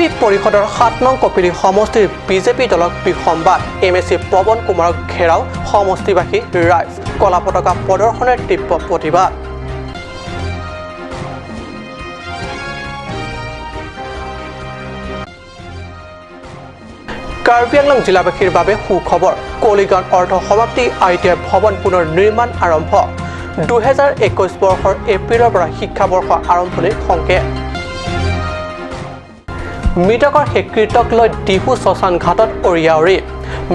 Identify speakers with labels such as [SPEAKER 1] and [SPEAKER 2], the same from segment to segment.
[SPEAKER 1] কপিলী পৰিষদৰ 7 নং কপিলী সমষ্টিৰ বিজেপি দলক বিসম্বাদ। এমএচি পৱন কুমাৰক ঘেৰাও সমষ্টিবাসী ৰাইজ। কলা পতাকা প্ৰদৰ্শনেৰে তীব্ৰ প্ৰতিবাদ। কাৰ্বি আংলং জিলাবাসীৰ বাবে সুখবৰ। কলিগাঁৱত অৰ্ধ সমাপ্তি আইটিআই ভৱন পুনৰ নিৰ্মাণ আৰম্ভ। 2021 বৰ্ষৰ এপ্ৰিলৰ পৰা শিক্ষাবৰ্ষ আৰম্ভণিৰ সংকেত। মৃতকৰ শেষকৃত্যক লৈ ডিহু শ্মশান ঘাটত অৰিয়াঅৰি।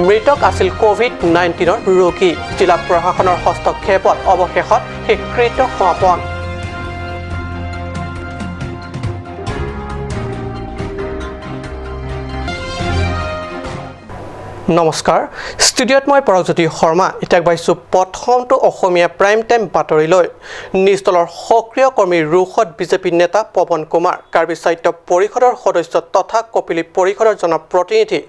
[SPEAKER 1] মৃতক আছিল ক'ভিড-19ৰ ৰোগী। জিলা প্ৰশাসনৰ হস্তক্ষেপত অৱশেষত শেষকৃত্য সমাপন। নমস্কাৰ, ষ্টুডিঅ'ত মই পৰজ্যোতি শৰ্মা। এতিয়া পাইছোঁ প্ৰথমটো অসমীয়া প্ৰাইম টাইম বাতৰিলৈ। নিজ দলৰ সক্ৰিয় কৰ্মীৰ ৰোষত বিজেপি নেতা পৱন কুমাৰ। কাৰ্বি সাহিত্য পৰিষদৰ সদস্য তথা কপিলী পৰিষদৰ জনপ্ৰতিনিধি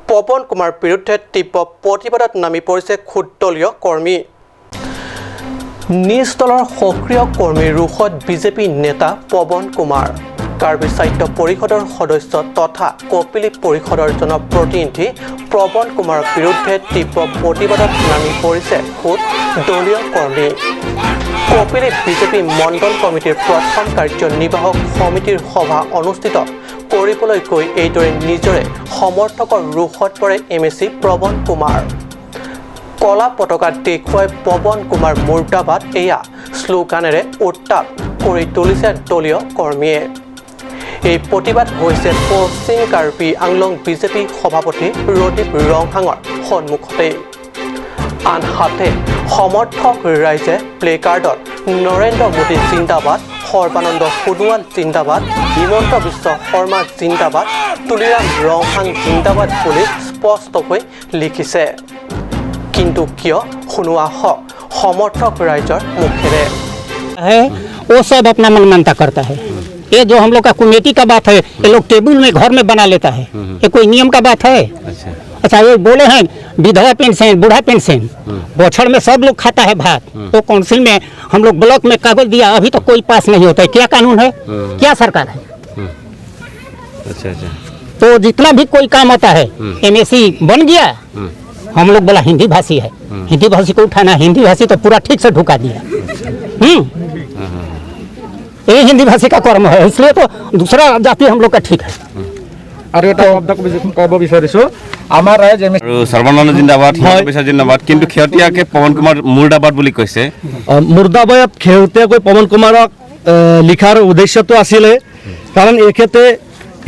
[SPEAKER 1] পৱন কুমাৰ বিৰুদ্ধে তীব্ৰ প্ৰতিবাদত নামি পৰিছে খোদ দলীয় কৰ্মী। নিজ দলৰ সক্ৰিয় কৰ্মীৰ ৰোষত বিজেপি নেতা পৱন কুমাৰ। কাৰ্বি সাহিত্য পৰিষদৰ সদস্য তথা কপিলী পৰিষদৰ জনপ্ৰতিনিধি পৱন কুমাৰৰ বিৰুদ্ধে তীব্ৰ প্ৰতিবাদত নামি পৰিছে খোদ দলীয় কৰ্মী। কপিলী বিজেপি মণ্ডল কমিটিৰ প্ৰথম কাৰ্যনিৰ্বাহক সমিতিৰ সভা অনুষ্ঠিত কৰিবলৈ গৈ এইদৰে নিজৰে সমৰ্থকৰ ৰোষত পৰে এমএচি পৱন কুমাৰ। কলা পতাকা দেখুৱাই পৱন কুমাৰ মুৰ্দাবাদ, এয়া শ্লোগানেৰে উত্তাপ কৰি তুলিছে দলীয় কৰ্মীয়ে। এই প্ৰতিবাদ হৈছে পশ্চিম কাৰ্বি আংলং বিজেপি সভাপতি ৰদীপ ৰংহাঙৰ সন্মুখতেই। আনহাতে সমৰ্থক ৰাইজে প্লেকাৰ্ডত নৰেন্দ্ৰ মোদী জিন্দাবাদ, সৰ্বানন্দ সোণোৱাল জিন্দাবাদ, হিমন্ত বিশ্ব শৰ্মা জিন্দাবাদ, তুলিৰাম ৰংহাং জিন্দাবাদ বুলি স্পষ্টকৈ লিখিছে। কিন্তু কিয়, শুনোৱা হওক সমৰ্থক ৰাইজৰ মুখেৰে।
[SPEAKER 2] है, वो सब अपना मनमानता करता है। ये जो हम लोग का कमेटी का बात है, ये लोग टेबल में, घर में बना लेता है। ये कोई नियम का बात है? अच्छा, ये बोले हैं विधवा पेंशन, बूढ़ा पेंशन, बछर में सब लोग खाता है भात। तो काउंसिल में हम लोग ब्लॉक में कागज दिया, अभी तो कोई पास नहीं होता है। क्या कानून है? क्या सरकार है?
[SPEAKER 3] अच्छा अच्छा
[SPEAKER 2] तो जितना भी कोई काम होता है, एमएसी बन गया, हम लोग बोला हिंदी भाषी है, हिंदी भाषी को उठाना। हिंदी भाषी तो पूरा ठीक से ढुका दिया। ये हिंदी भाषी का कर्म है, इसलिए तो दूसरा जाति हम लोग का ठीक है।
[SPEAKER 4] আৰু এটা শব্দ ক'ব বিচাৰিছোঁ, আমাৰ ৰাইজ এম
[SPEAKER 3] আৰু সৰ্বানন্দ জিন্দাবাদ, হিমন্ত বিশ্ব জিন্দাবাদ, কিন্তু শেহতীয়াকৈ পৱন কুমাৰ মুৰ্দাবাদ বুলি কৈছে।
[SPEAKER 5] মুৰ্দাবাদ শেহতীয়াকৈ পৱন কুমাৰক লিখাৰ উদ্দেশ্যটো আছিলে, কাৰণ এখেতে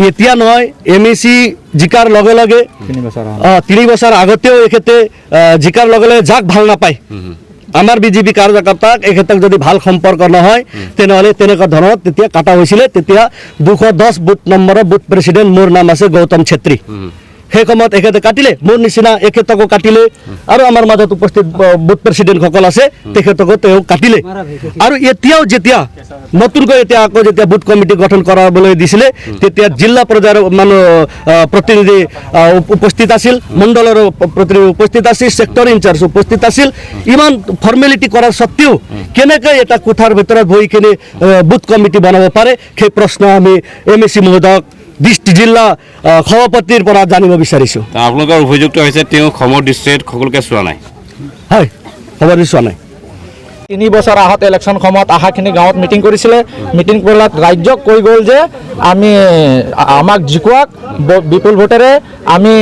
[SPEAKER 5] এতিয়া নহয়, এমএচি জিকাৰ লগে লগে
[SPEAKER 4] 3 বছৰ
[SPEAKER 5] 3 বছৰ আগতেও এখেতে জিকাৰ লগে লগে যাক ভাল নাপায়, আমাৰ বিজেপি কাৰ্যকৰ্তাক, এখেতক যদি ভাল সম্পৰ্ক নহয়, তেনেহ'লে তেনেকুৱা ধৰণৰ তেতিয়া কাটা হৈছিলে। তেতিয়া 210 বুথ নম্বৰৰ বুথ প্ৰেচিডেণ্ট মোৰ নাম আছে গৌতম চেত্ৰী। সেই সময়ত এখেতে কাটিলে, মোৰ নিচিনা এখেতকো কাটিলে আৰু আমাৰ মাজত উপস্থিত বুথ প্ৰেচিডেণ্টসকল আছে, তেখেতকো তেওঁ কাটিলে। আৰু এতিয়াও যেতিয়া নতুনকৈ এতিয়া আকৌ যেতিয়া বুথ কমিটি গঠন কৰাবলৈ দিছিলে, তেতিয়া জিলা পৰ্যায়ৰ মানুহ প্ৰতিনিধি উপস্থিত আছিল, মণ্ডলৰো প্ৰতিনিধি উপস্থিত আছিল, ছেক্টৰ ইনচাৰ্জ উপস্থিত আছিল। ইমান ফৰ্মেলিটি কৰাৰ সত্ত্বেও কেনেকৈ এটা কোঠাৰ ভিতৰত বহি কিনে বুথ কমিটি বনাব পাৰে, সেই প্ৰশ্ন আমি এমএচি মহোদয়ক, ডিষ্ট্ৰিক্ট জিলা সভাপতিৰ পৰা জানিব বিচাৰিছোঁ।
[SPEAKER 3] আপোনালোকৰ অভিযুক্ত হৈছে তেওঁ সম দৃষ্টিৰে সকলোকে চোৱা নাই।
[SPEAKER 5] হয়, খবৰ চোৱা নাই।
[SPEAKER 4] 3 বছৰ আগত ইলেকশ্যন সময়ত আহাখিনি গাঁৱত মিটিং কৰিছিলে। মিটিং কৰাত ৰাজ্যক কৈ গ'ল যে আমি আমাক জিকোৱাক বিপুল ভোটেৰে, আমি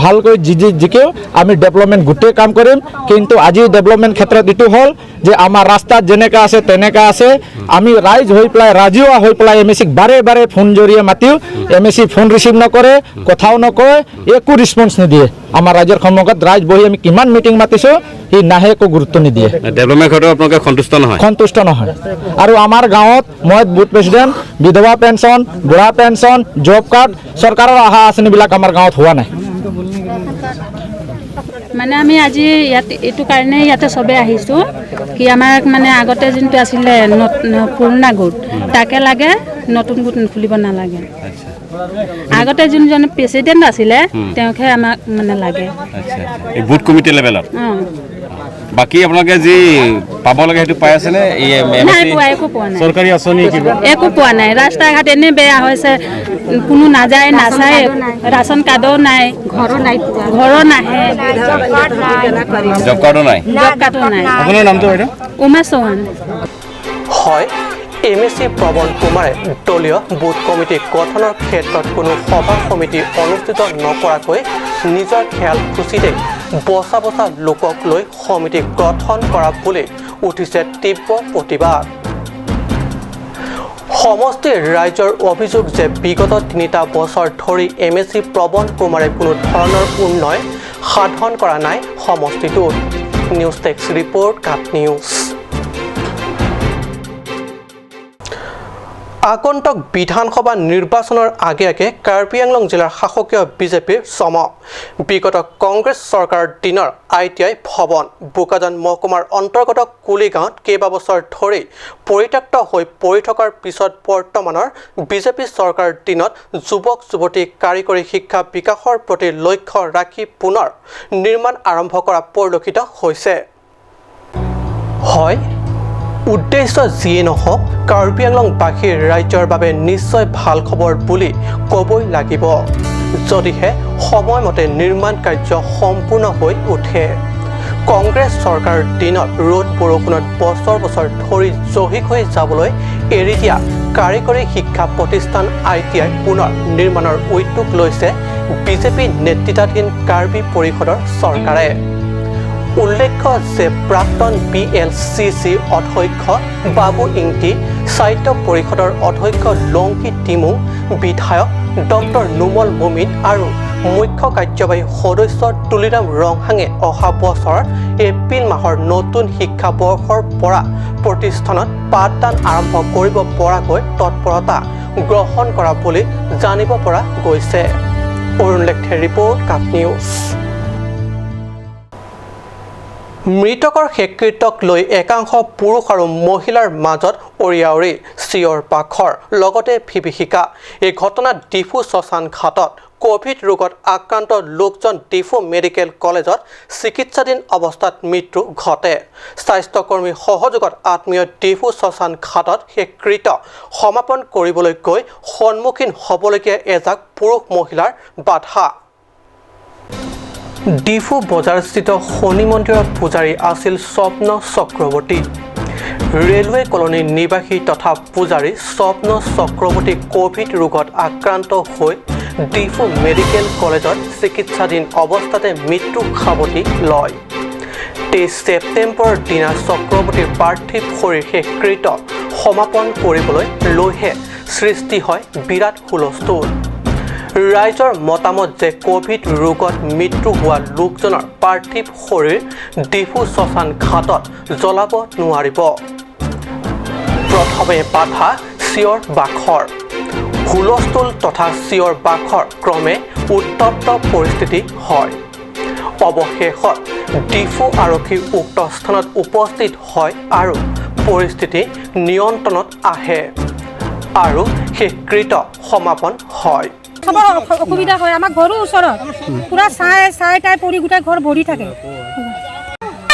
[SPEAKER 4] ভালকৈ জি জি জিকিও আমি ডেভেলপমেণ্ট গোটেই কাম কৰিম। কিন্তু আজি ডেভেলপমেণ্ট ক্ষেত্ৰত এইটো হ'ল যে আমাৰ ৰাস্তাত যেনেকা আছে তেনেকা আছে। আমি ৰাইজ হৈ পেলাই, ৰাজহুৱা হৈ পেলাই এমএচিক বাৰে বাৰে ফোন জৰিয়ে মাতিও এমএচি ফোন ৰিচিভ নকৰে, কথাও নকয়, একো ৰেচপন্স নিদিয়ে। আমাৰ ৰাইজৰ সন্মুখত ৰাইজ বহি আমি কিমান মিটিং মাতিছোঁ, সি নাহে, একো গুৰুত্ব নিদিয়ে।
[SPEAKER 3] ডেভেলপমেণ্ট ক্ষেত্ৰত আপোনালোকে সন্তুষ্ট নহয়?
[SPEAKER 4] সন্তুষ্ট নহয়। আৰু আমাৰ গাঁৱত মই বুথ প্ৰেচিডেণ্ট, বিধৱা পেঞ্চন, বুঢ়া পেঞ্চন, জব কাৰ্ড, চৰকাৰৰ অহা আঁচনিবিলাক আমাৰ গাঁৱত হোৱা নাই।
[SPEAKER 6] মানে আমি আজি ইয়াত এইটো কাৰণে ইয়াতে চবে আহিছোঁ কি আমাক মানে আগতে যোনটো আছিলে পুৰণা গোট, তাকে লাগে, নতুন গোট খুলিব নালাগে। আগতে যোনজন প্ৰেচিডেণ্ট আছিলে, তেওঁকহে আমাক মানে লাগে।
[SPEAKER 3] আচ্ছা, এই বুথ কমিটি লেভেলত?
[SPEAKER 6] অঁ।
[SPEAKER 3] বাকী আপোনালোকে যি পাব লাগে সেইটো পাই আছেনে? এই
[SPEAKER 6] নাই পোৱা, একো পোৱা নাই।
[SPEAKER 7] চৰকাৰী আঁচনি কিবা?
[SPEAKER 6] একো পোৱা নাই। ৰাস্তা ঘাট এনেই বেয়া হৈছে, কোনো নাযায় নাচায়। ৰাচন কাৰ্ডো নাই, ঘৰো নাই, ঘৰো নাহে।
[SPEAKER 3] জব কাৰ্ডো নাই?
[SPEAKER 6] জব কাৰ্ডো নাই।
[SPEAKER 7] আপোনাৰ নামটো বাইদেউ?
[SPEAKER 6] উমা চৌহান।
[SPEAKER 1] হয়, এম এ চি পৱন কুমাৰে দলীয় বুথ কমিটি গঠনৰ ক্ষেত্ৰত কোনো সভা সমিতি অনুষ্ঠিত নকৰাকৈ নিজৰ খেয়াল খুচিতে বচা বচা লোকক লৈ সমিতি গঠন কৰা বুলি উঠিছে তীব্ৰ প্ৰতিবাদ। সমষ্টিৰ ৰাইজৰ অভিযোগ যে বিগত 3টা বছৰ ধৰি এম এ চি পৱন কুমাৰে কোনো ধৰণৰ উন্নয়ন সাধন কৰা নাই সমষ্টিটোত। নিউজ ডেস্ক ৰিপৰ্ট, কাপ নিউজ। আগন্তুক বিধানসভা নিৰ্বাচনৰ আগে আগে কাৰ্বি আংলং জিলাৰ শাসকীয় বিজেপিৰ চমক। বিগত কংগ্ৰেছ চৰকাৰৰ দিনৰ I T I ভৱন বোকাজান মহকুমাৰ অন্তৰ্গত কুলিগাঁৱত কেইবাবছৰ ধৰি পৰিত্যক্ত হৈ পৰি থকাৰ পিছত বৰ্তমানৰ বিজেপি চৰকাৰৰ দিনত যুৱক যুৱতী কাৰিকৰী শিক্ষা বিকাশৰ প্ৰতি লক্ষ্য ৰাখি পুনৰ নিৰ্মাণ আৰম্ভ কৰা পৰিলক্ষিত হৈছে। হয়, উদ্দেশ্য যিয়ে নহওক, কাৰ্বি আংলংবাসীৰ ৰাজ্যৰ বাবে নিশ্চয় ভাল খবৰ বুলি ক'বই লাগিব, যদিহে সময়মতে নিৰ্মাণ কাৰ্য সম্পূৰ্ণ হৈ উঠে। কংগ্ৰেছ চৰকাৰৰ দিনত ৰ'দ বৰষুণত বছৰ বছৰ ধৰি জহি হৈ যাবলৈ এৰি দিয়া কাৰিকৰী শিক্ষা প্ৰতিষ্ঠান I T I পুনৰ নিৰ্মাণৰ উদ্যোগ লৈছে বিজেপি নেতৃত্বাধীন কাৰ্বি পৰিষদৰ চৰকাৰে। উল্লেখ্য যে প্ৰাক্তন বি এল চি চিৰ অধ্যক্ষ বাবু ইংতি, সাহিত্য পৰিষদৰ অধ্যক্ষ লংকি টিমুং, বিধায়ক ডক্টৰ নোমল মুমিন আৰু মুখ্য কাৰ্যবাহী সদস্য তুলিৰাম ৰংহাঙে অহা বছৰৰ এপ্ৰিল মাহৰ নতুন শিক্ষাবৰ্ষৰ পৰা প্ৰতিষ্ঠানত পাঠদান আৰম্ভ কৰিব পৰাকৈ তৎপৰতা গ্ৰহণ কৰা বুলি জানিব পৰা গৈছে। অৰুণ লেখথেৰ ৰিপৰ্ট, কাপ নিউজ। মৃতকৰ শেষকৃত্যক লৈ একাংশ পুৰুষ আৰু মহিলাৰ মাজত অৰিয়াঅৰি, চিঞৰ বাখৰ, লগতে বিভীষিকা। এই ঘটনাত ডিফু শ্মশান ঘাটত ক'ভিড ৰোগত আক্ৰান্ত লোকজন ডিফু মেডিকেল কলেজত চিকিৎসাধীন অৱস্থাত মৃত্যু ঘটে। স্বাস্থ্যকৰ্মীৰ সহযোগত আত্মীয় ডিফু শ্মশান ঘাটত শেষকৃত্য সমাপন কৰিবলৈ গৈ সন্মুখীন হ'বলগীয়া এজাক পুৰুষ মহিলাৰ বাধা। ডিফু বজাৰস্থিত শনি মন্দিৰৰ পূজাৰী আছিল স্বপ্ন চক্ৰৱৰ্তী। ৰেলৱে কলনীৰ নিবাসী তথা পূজাৰী স্বপ্ন চক্ৰৱৰ্তী ক'ভিড ৰোগত আক্ৰান্ত হৈ ডিফু মেডিকেল কলেজত চিকিৎসাধীন অৱস্থাতে মৃত্যু সাৱটি লয়। 23 ছেপ্টেম্বৰৰ দিনা চক্ৰৱৰ্তীৰ পাৰ্থিৱ শৰীৰ শেষকৃত্য সমাপন কৰিবলৈ লৈহে সৃষ্টি হয় বিৰাট হুলস্থুল। ৰাইজৰ মতামত যে ক'ভিড ৰোগত মৃত্যু হোৱা লোকজনৰ পাৰ্থিৱ শৰীৰ ডিফু শ্মশান ঘাটত জ্বলাব নোৱাৰিব। প্ৰথমে বাধা চিঞৰ বাখৰ, হুলস্থুল তথা চিঞৰ বাখৰ ক্ৰমে উত্তপ্ত পৰিস্থিতি হয়। অৱশেষত ডিফু আৰক্ষী উক্ত স্থানত উপস্থিত হয় আৰু পৰিস্থিতি নিয়ন্ত্ৰণত আহে আৰু শেষকৃত্য সমাপন হয়।
[SPEAKER 8] চবৰ অসুবিধা হয়, আমাৰ ঘৰো ওচৰত পুৰা ছাই ছাই তাই পৰি গোটেই ঘৰ ভৰি থাকে।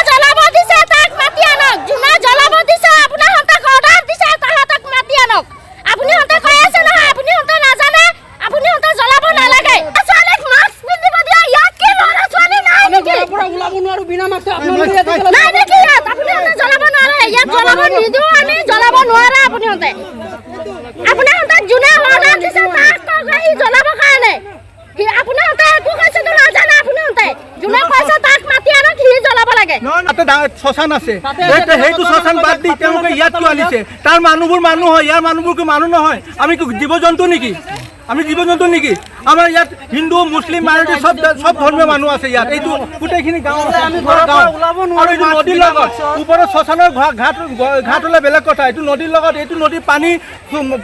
[SPEAKER 9] জ্বলাব দিছে তাক মাতি আনক, যোনে জ্বলাব দিছে আপোনাৰ সন্তাক অৰ্ডাৰ দিছে তাহাঁতক মাতি আনক। আপুনি সন্তান কৈ আছে নহয়, আপুনি সন্তান নাজানে, আপুনি সন্তান জ্বলাব নালাগে। ছোৱালীক মাস্ক পিন্ধিব দিয়া, ইয়াত কি ল'ৰা ছোৱালী নাই নেকি?
[SPEAKER 10] ওলাব নোৱাৰো বিনা মাস্ক, আপোনালোকে ইয়াত
[SPEAKER 9] নাই নেকি? ইয়াত আপুনি সন্তান জ্বলাব নোৱাৰে, ইয়াত জ্বলাব নিদিওঁ আমি, জ্বলাব নোৱাৰে আপুনি সন্তান। আপোনাৰ সন্তান যোনে অৰ্ডাৰ দিছে তাক কওক সি জ্বলাব কাৰণে। সি আপোনাৰ সন্তান একো কৈছেতো নাজানে, আপুনি সন্তান যোনে কৈছে তাক মাতি আনক, সি জ্বলাব লাগে।
[SPEAKER 10] তাতে শ্মশান আছে, সেইটো শ্মশান বাদ দি তেওঁলোকে ইয়াত কিয় আনিছে? তাৰ মানুহবোৰ মানুহ হয়, ইয়াৰ মানুহবোৰ কি মানুহ নহয়? আমি কি জীৱ জন্তু নেকি? আমি জীৱ জন্তু নেকি? আমাৰ ইয়াত হিন্দু মুছলিম মাইনৰিটি চব ধৰ্মীয় মানুহ আছে ইয়াত। এইটো গোটেইখিনি গাঁও আৰু এইটো নদীৰ লগত, ওপৰত শ্মশানৰ ঘাট হ'লে বেলেগ কথা, এইটো নদীৰ লগত, এইটো নদীৰ পানী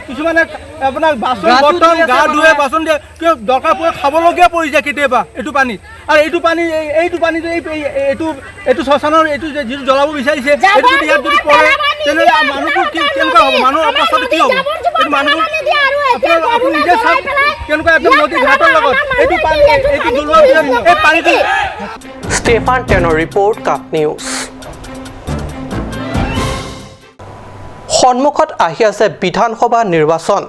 [SPEAKER 10] কিছুমানে আপোনাৰ বাচন বৰ্তন গা ধুৱে, বাচন দিয়ে, কিয় দৰকাৰ পৰে খাবলগীয়া পৰি যায় কেতিয়াবা এইটো পানীত। আৰু এইটো পানী, এইটো পানী এইটো এইটো শ্মশানৰ এইটো যিটো জ্বলাব বিচাৰিছে, এইটো যদি ইয়াত যদি পৰে তেনেহ'লে মানুহবোৰ কি কেনেকুৱা হ'ব? মানুহৰ অৱস্থাটো কি হ'ব? এইটো মানুহবোৰ আপুনি নিজে চাওক কেনেকুৱা একদম নদী ঘাটৰ লগত এইটো পানী, এইটো জ্বলোৱাৰ পিছত এই পানীটো।
[SPEAKER 1] ষ্টেফান টেনৰ ৰিপৰ্ট, কাপ নিউজ। সন্মুখত আহি আছে বিধানসভা নিৰ্বাচন।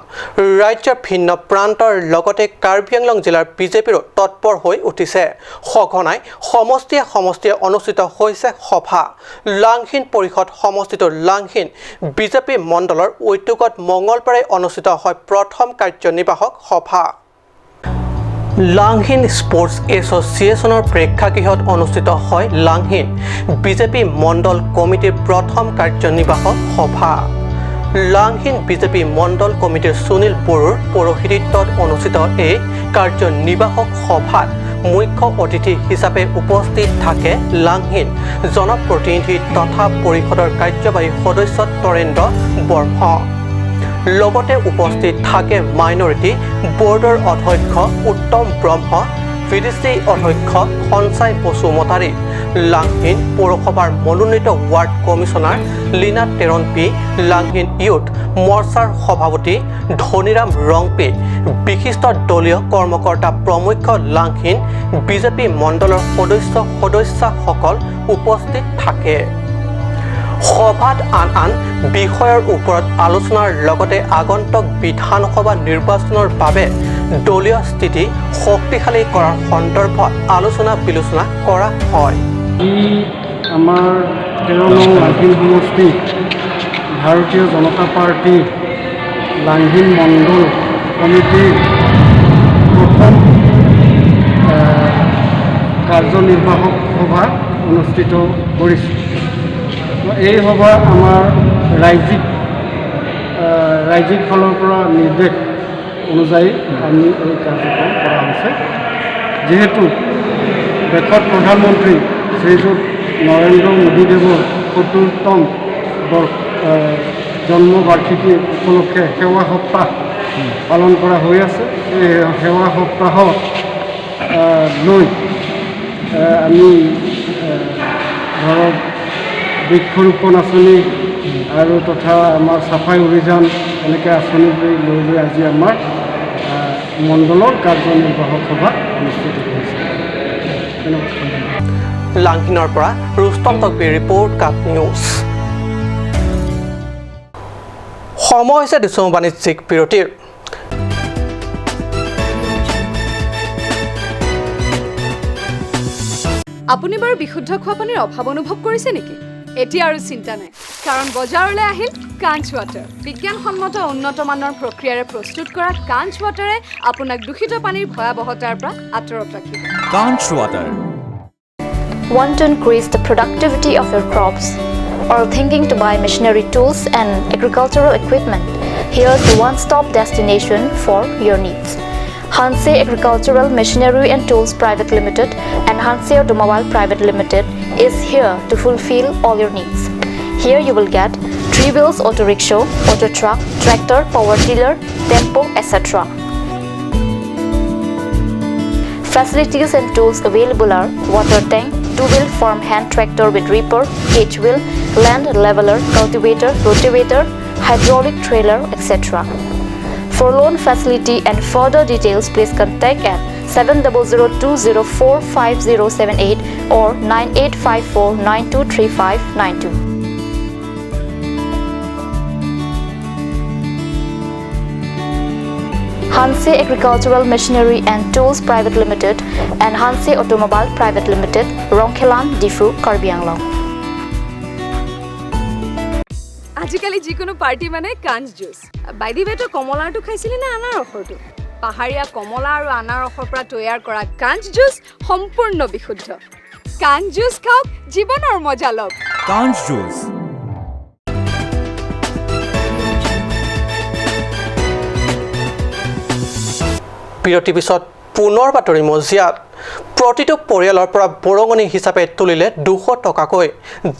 [SPEAKER 1] ৰাজ্যৰ ভিন্ন প্ৰান্তৰ লগতে কাৰ্বি আংলং জিলাৰ বিজেপিৰো তৎপৰ হৈ উঠিছে। সঘনাই সমষ্টিয়ে সমষ্টিয়ে অনুষ্ঠিত হৈছে সভা। লাংহিন পৰিষদ সমষ্টিটোৰ লাংহিন বিজেপি মণ্ডলৰ উদ্যোগত মঙলবাৰে অনুষ্ঠিত হয় প্ৰথম কাৰ্যনিৰ্বাহক সভা। লাংহিন স্পৰ্টছ এছ'চিয়েশ্যনৰ প্ৰেক্ষাগৃহত অনুষ্ঠিত হয় লাংহিন বিজেপি মণ্ডল কমিটিৰ প্ৰথম কাৰ্যনিৰ্বাহক সভা। লাংহিন বিজেপি মণ্ডল কমিটিৰ সুনীল বড়োৰ পৌৰোহিত্যত অনুষ্ঠিত এই কাৰ্যনিৰ্বাহক সভাত মুখ্য অতিথি হিচাপে উপস্থিত থাকে লাংহিন জনপ্ৰতিনিধি তথা পৰিষদৰ কাৰ্যবাহী সদস্য তৰেন্দ্ৰ ব্ৰহ্ম। লগতে উপস্থিত থাকে মাইনৰিটি বৰ্ডৰ অধ্যক্ষ উত্তম ব্ৰহ্ম, ভিডিচি অধ্যক্ষ সঞ্চয় বসুমতাৰী, লাংহিন পৌৰসভাৰ মনোনীত ward commissioner Leena Teronpi, Langhin youth মৰ্চাৰ সভাপতি ধনীৰাম ৰংপি, বিশিষ্ট দলীয় কৰ্মকৰ্তা প্ৰমুখ্য লাংহিন বিজেপি মণ্ডলৰ সদস্য সদস্যাসকল উপস্থিত থাকে। সভাত আন আন বিষয়ৰ ওপৰত আলোচনাৰ লগতে আগন্তুক বিধানসভা নিৰ্বাচনৰ বাবে দলীয় স্থিতি শক্তিশালী কৰাৰ সন্দৰ্ভত আলোচনা বিলোচনা কৰা হয়।
[SPEAKER 7] আমাৰ 13 নং লাংহিন সমষ্টি ভাৰতীয় জনতা পাৰ্টি লাংহিন মণ্ডল কমিটিৰ প্ৰথম কাৰ্যনিৰ্বাহক সভা অনুষ্ঠিত কৰিছে। এই সভা আমাৰ ৰাজ্যিক ফালৰ পৰা নিৰ্দেশ অনুযায়ী আমি এই কাৰ্যক্ৰম কৰা হৈছে। যিহেতু দেশত প্ৰধানমন্ত্ৰী শ্ৰীযুত নৰেন্দ্ৰ মোদীদেৱৰ 70তম জন্মবাৰ্ষিকী উপলক্ষে সেৱা সপ্তাহ পালন কৰা হৈ আছে। এই সেৱা সপ্তাহত লৈ আমি ধৰক বৃক্ষৰোপণ আঁচনি আৰু তথা আমাৰ চাফাই অভিযান এনেকৈ আঁচনি লৈ লৈ আজি আমাৰ মণ্ডলৰ কাৰ্যনিৰ্বাহক সভা অনুষ্ঠিত হৈছে।
[SPEAKER 1] লাংহিনৰ পৰা ৰুস্তম তকবীৰ ৰিপৰ্ট, কাপ নিউজ। সময় হৈছে দিছৌ বাণিজ্যিক বিৰতিৰ।
[SPEAKER 11] আপুনি বাৰু বিশুদ্ধ খোৱা পানীৰ অভাৱ অনুভৱ কৰিছে নেকি? এতিয়া আৰু চিন্তা নাই, কাৰণ বজাৰলৈ আহিল কাঞ্চ ৱাটাৰ। বিজ্ঞানসন্মত উন্নত মানৰ প্ৰক্ৰিয়াৰে প্ৰস্তুত কৰা কাঞ্চ ৱাটাৰে আপোনাক দূষিত পানীৰ ভয়াৱহতাৰ পৰা আঁতৰত ৰাখিব।
[SPEAKER 12] Kanch water.
[SPEAKER 13] Want to increase the productivity of your crops or thinking to buy machinery tools and agricultural equipment? Here's the one-stop destination for your needs. Hanse Agricultural Machinery and Tools Private Limited and Hanse Automobile Private Limited is here to fulfill all your needs. Here you will get 3 wheels auto rickshaw, auto truck, tractor, power tiller, tempo, etc. Facilities and tools available are water tank, 2-wheel farm hand tractor with reaper, H-wheel, land leveler, cultivator, rotavator, hydraulic trailer, etc. For loan facility and further details, please contact at 7002045078 or 9854923592. Hanse Agricultural Machinery and Tools Private Limited and Hanse Automobile Private Limited, Rongkhelan, Difu, Karbi Anglong.
[SPEAKER 11] আজিকালি যিকোনো party মানে কাঞ্চ juice. By the ৱে, তই কমলাৰটো খাইছিলি নে আনাৰসৰটো? পাহাৰীয়া কমলা আৰু আনাৰসৰ পৰা তৈয়াৰ কৰা কাঞ্চ জুচ সম্পূৰ্ণ বিশুদ্ধ। কাঞ্চ জুচ খাওক, জীৱনৰ মজা লওক।
[SPEAKER 12] কাঞ্চ জুচ।
[SPEAKER 1] বিৰতিৰ পিছত পুনৰ বাতৰি মজিয়াত। প্ৰতিটো পৰিয়ালৰ পৰা বৰঙণি হিচাপে তুলিলে 200 টকাকৈ।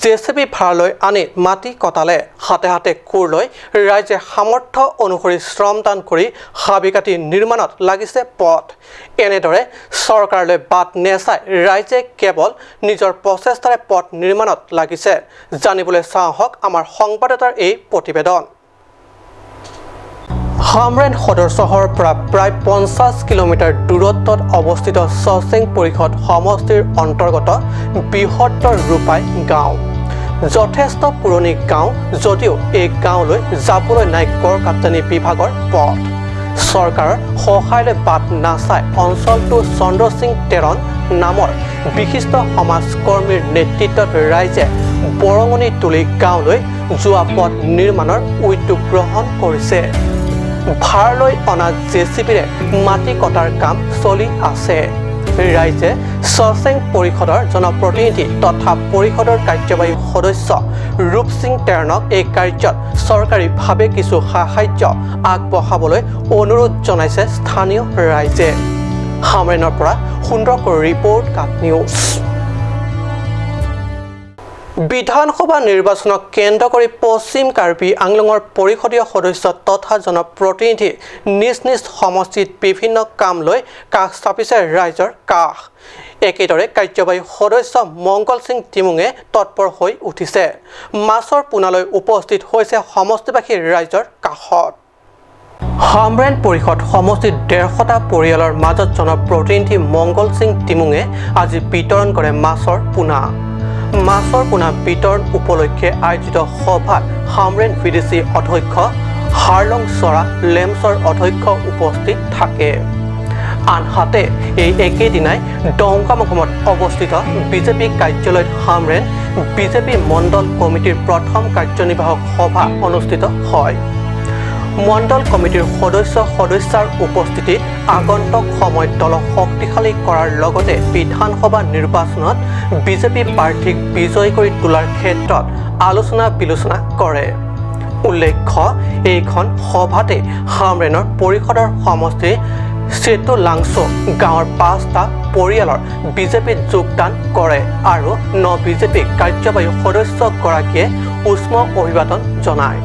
[SPEAKER 1] জেচিবি ভাড়ালৈ আনি মাটি কটালে। হাতে হাতে কোৰ লৈ ৰাইজে সামৰ্থ্য অনুসৰি শ্ৰমদান কৰি হাবি কাটি নিৰ্মাণত লাগিছে পথ। এনেদৰে চৰকাৰলৈ বাট নেচাই ৰাইজে কেৱল নিজৰ প্ৰচেষ্টাৰে পথ নিৰ্মাণত লাগিছে। জানিবলৈ চাওঁ আহক আমাৰ সংবাদদাতাৰ এই প্ৰতিবেদন। হামৰেন সদৰ চহৰৰ পৰা প্ৰায় 50 কিলোমিটাৰ দূৰত্বত অৱস্থিত চচেং পৰিষদ সমষ্টিৰ অন্তৰ্গত বৃহত্তৰ ৰূপাই গাঁও। যথেষ্ট পুৰণি গাঁও যদিও এই গাঁৱলৈ যাবলৈ নাই গড়কাপ্তানি বিভাগৰ পথ। চৰকাৰৰ সহায়লৈ বাট নাচাই অঞ্চলটোৰ চন্দ্ৰ সিং টেৰণ নামৰ বিশিষ্ট সমাজকৰ্মীৰ নেতৃত্বত ৰাইজে বৰঙণি তুলি গাঁৱলৈ যোৱা পথ নিৰ্মাণৰ উদ্যোগ গ্ৰহণ কৰিছে। ভাৰলৈ অনা জেচিবিৰে মাটি কটাৰ কাম চলি আছে। ৰাইজে চচেং পৰিষদৰ জনপ্ৰতিনিধি তথা পৰিষদৰ কাৰ্যবাহী সদস্য ৰূপ সিং টেৰণক এই কাৰ্যত চৰকাৰীভাৱে কিছু সাহায্য আগবঢ়াবলৈ অনুৰোধ জনাইছে স্থানীয় ৰাইজে। হামৰেনৰ পৰা সুন্দৰকৰ ৰিপৰ্ট, কাট নিউজ। বিধানসভা নিৰ্বাচনক কেন্দ্ৰ কৰি পশ্চিম কাৰ্বি আংলঙৰ পৰিষদীয় সদস্য তথা জনপ্ৰতিনিধি নিজ নিজ সমষ্টিত বিভিন্ন কাম লৈ কাষ চাপিছে ৰাইজৰ কাষ। একেদৰে কাৰ্যবাহী সদস্য মংগল সিং টিমুঙে তৎপৰ হৈ উঠিছে। মাছৰ পোনালৈ উপস্থিত হৈছে সমষ্টিবাসী ৰাইজৰ কাষত। হামৰেন পৰিষদ সমষ্টিত 150টা পৰিয়ালৰ মাজত জনপ্ৰতিনিধি মংগল সিং টিমুঙে আজি বিতৰণ কৰে মাছৰ পোনা। মাছৰ পোনা বিতৰণ উপলক্ষে আয়োজিত সভাত হামৰেন ভিডিচি অধ্যক্ষ হাৰলং চৰা লেমছৰ অধ্যক্ষ উপস্থিত থাকে। আনহাতে এই একেদিনাই ডংকামুখমত অৱস্থিত বিজেপি কাৰ্যালয়ত হামৰেন বিজেপি মণ্ডল কমিটিৰ প্ৰথম কাৰ্যনিৰ্বাহক সভা অনুষ্ঠিত হয়। মণ্ডল কমিটিৰ সদস্য সদস্যাৰ উপস্থিতিত আগন্তুক সময়ত দলক শক্তিশালী কৰাৰ লগতে বিধানসভা নিৰ্বাচনত বিজেপি প্ৰাৰ্থীক বিজয়ী কৰি তোলাৰ ক্ষেত্ৰত আলোচনা বিলোচনা কৰে। উল্লেখ্য, এইখন সভাতে হামৰেনৰ পৰিষদৰ সমষ্টিৰ চেতু লাংচো গাঁৱৰ 5টা পৰিয়ালৰ বিজেপিত যোগদান কৰে আৰু ন বিজেপি কাৰ্যবাহী সদস্যগৰাকীয়ে উষ্ম অভিবাদন জনায়।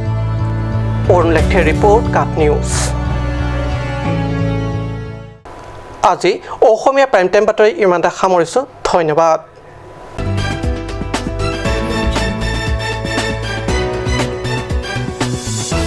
[SPEAKER 1] অৰুণ লেখে ৰিপৰ্ট, কাট নিউজ। আজি অসমীয়া প্ৰাইম টাইম বাতৰি ইমানতে সামৰিছোঁ। ধন্যবাদ।